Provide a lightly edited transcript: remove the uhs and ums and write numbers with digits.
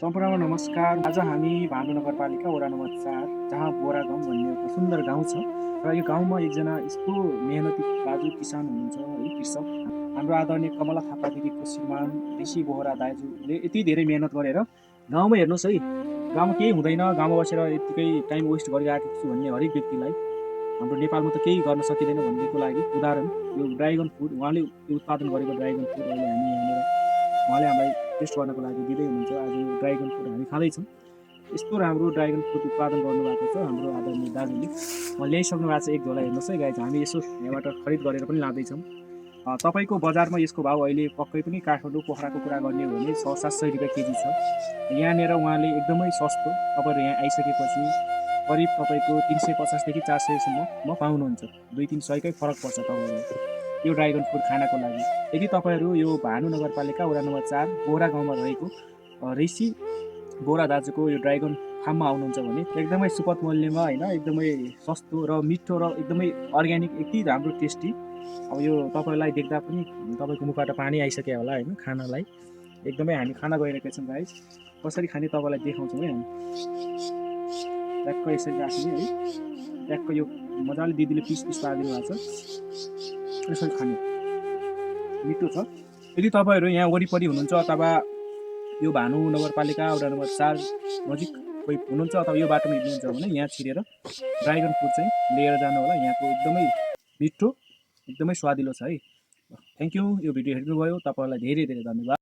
सम्पूर्णमा नमस्कार। आज हामी भानु नगरपालिका वडा नम्बर 4 जहाँ बोरा गाउँ भन्ने एउटा सुन्दर गाउँ छ र यो गाउँमा एकजना यस्तो मेहनती दाजु किसान हुनुहुन्छ है, कृषक। हाम्रो आदरणीय कमला थापा दिदीको श्रीमान ऋषि बोहरा दाजुले यति धेरै मेहनत गरेर गाउँमा हेर्नुहोस् है, गाउँमा केही हुँदैन, गाउँमा बसेर यत्तिकै टाइम वेस्ट गरिराखेको छु भन्ने हरेक व्यक्तिलाई हाम्रो नेपालमा त केही गर्न सकिँदैन भन्नेको लागि उदाहरण यो ड्राइगन फ्रुट उहाँले उत्पादन गरेको ड्राइगन फ्रुट अहिले हामी यहाँनिर उहाँले हामीलाई टेस्ट गर्नको लागि दिँदै हुनुहुन्छ। आज यो ड्राइगन फ्रुट हामी खाँदैछौँ। यस्तो राम्रो ड्राइगन फ्रुट उत्पादन गर्नुभएको छ हाम्रो आदरणीय दाजुले। ल्याइसक्नु भएको छ एक झोला। हेर्नुहोस् है गाइज, हामी यसो यहाँबाट खरिद गरेर पनि लाँदैछौँ। तपाईँको बजारमा यसको भाउ अहिले पक्कै पनि काठमाडौँ पोखराको कुरा गर्ने हो भने 600-700 रुपियाँ केजी छ। यहाँनिर उहाँले एकदमै सस्तो तपाईँहरू यहाँ आइसकेपछि करिब तपाईँको 350देखि 400सम्म पाउनुहुन्छ। 2-3 सयकै फरक पर्छ तपाईँहरूलाई यो ड्राइगन फ्रुट खानको लागि। यदि तपाईँहरू यो भानु नगरपालिका वडा नम्बर 4 बोरा गाउँमा रहेको ऋषि बोरा दाजुको यो ड्राइगन फार्ममा आउनुहुन्छ भने एकदमै सुपथ मूल्यमा होइन, एकदमै सस्तो र मिठो र एकदमै अर्ग्यानिक, यति राम्रो टेस्टी। अब यो तपाईँलाई देख्दा पनि तपाईँको मुखबाट पानी आइसक्यो होला होइन खानालाई। एकदमै हामी खाना गइरहेका छौँ गाइस। कसरी खाने तपाईँलाई देखाउँछौँ है हामी। ट्याक्क यसरी राख्ने है, ट्याक्क यो मजाले दिदीले पिस पारिदिनु भएको छ। यसरी खाने मिठो छ। यदि तपाईँहरू यहाँ वरिपरि हुनुहुन्छ अथवा यो भानु नगरपालिका वडा नम्बर 4 नजिक कोही हुनुहुन्छ अथवा यो बाटोमा हिँड्नुहुन्छ भने यहाँ छिरेर ड्राइगन फ्रुट चाहिँ लिएर जानु होला। यहाँको एकदमै मिठो, एकदमै स्वादिलो छ है। Thank you. यो भिडियो हेर्नुभयो, तपाईँहरूलाई धेरै धेरै धन्यवाद।